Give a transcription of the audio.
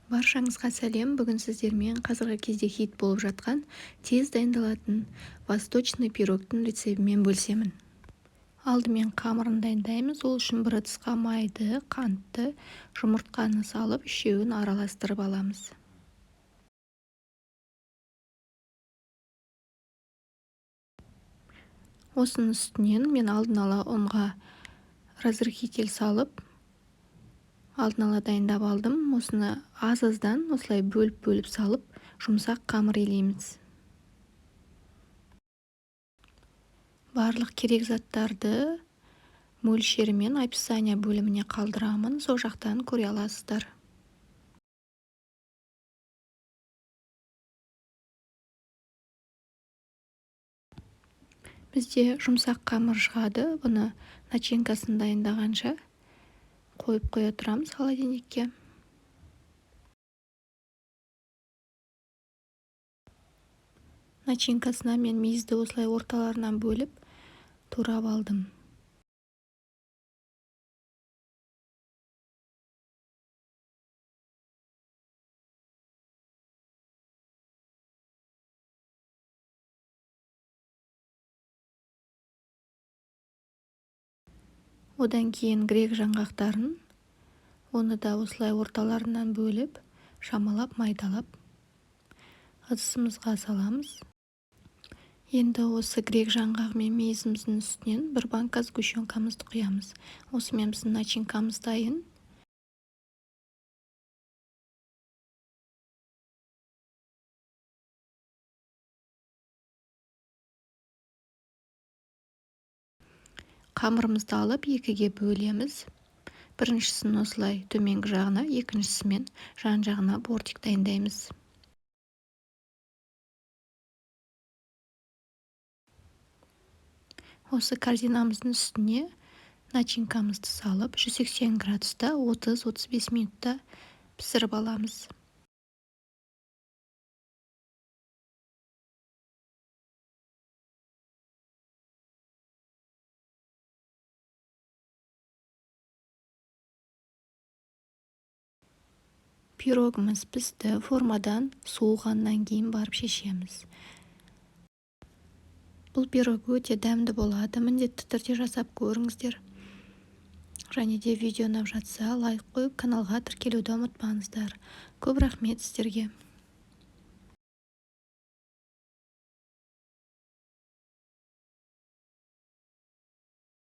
Баршаңызға сәлем! Бүгін сіздермен қазіргі кезде хит болып жатқан, тез дайындалатын восточный пирогтың рецебімен бөлісемін. Алдымен қамырын дайындаймыз. Ол үшін бір ыдысқа майды, қантты, жұмыртқаны салып, үшеуін араластырып аламыз. Осының үстінен мен алдын ала ұнға разрыхитель салып, алдын ала дайындап алдым. Осыны аз-аздан осылай бөліп-бөліп салып, жұмсақ қамыр илейміз. Барлық керек заттарды мөлшерімен описание бөліміне қалдырамын, сол жақтан көре аласыздар. Бізде жұмсақ қамыр шығады. Бұны начинкасын дайындағанша қойып қоя тұрамыз холодильникке. Начинкасына мен мейізді осылай орталарынан бөліп турап алдым. Одан кейін грек жаңғақтарын, оны да осылай орталарынан бөліп, шамалап майдалап ыдысымызға саламыз. Енді осы грек жаңғағы мен мейізіміздің үстінен бір банка сгущенкамызды құямыз. Осымен біздің начинкамыз дайын. Қамырымызды алып екіге бөлеміз. Біріншісін осылай төменгі жағына, екіншісімен жан жағына бортик дайындаймыз. Осы корзинамыздың үстіне начинкамызды салып, 180 градуста 30-35 минутта пісіріп аламыз. Пирогымыз пісті, формадан суығаннан кейін барып шешеміз. Бұл пирог өте дәмді болады, міндетті түрде жасап көріңіздер. Және де видео ұнап жатса, лайк қойып, каналға тіркелуді ұмытпаңыздар. Көп рахмет сіздерге.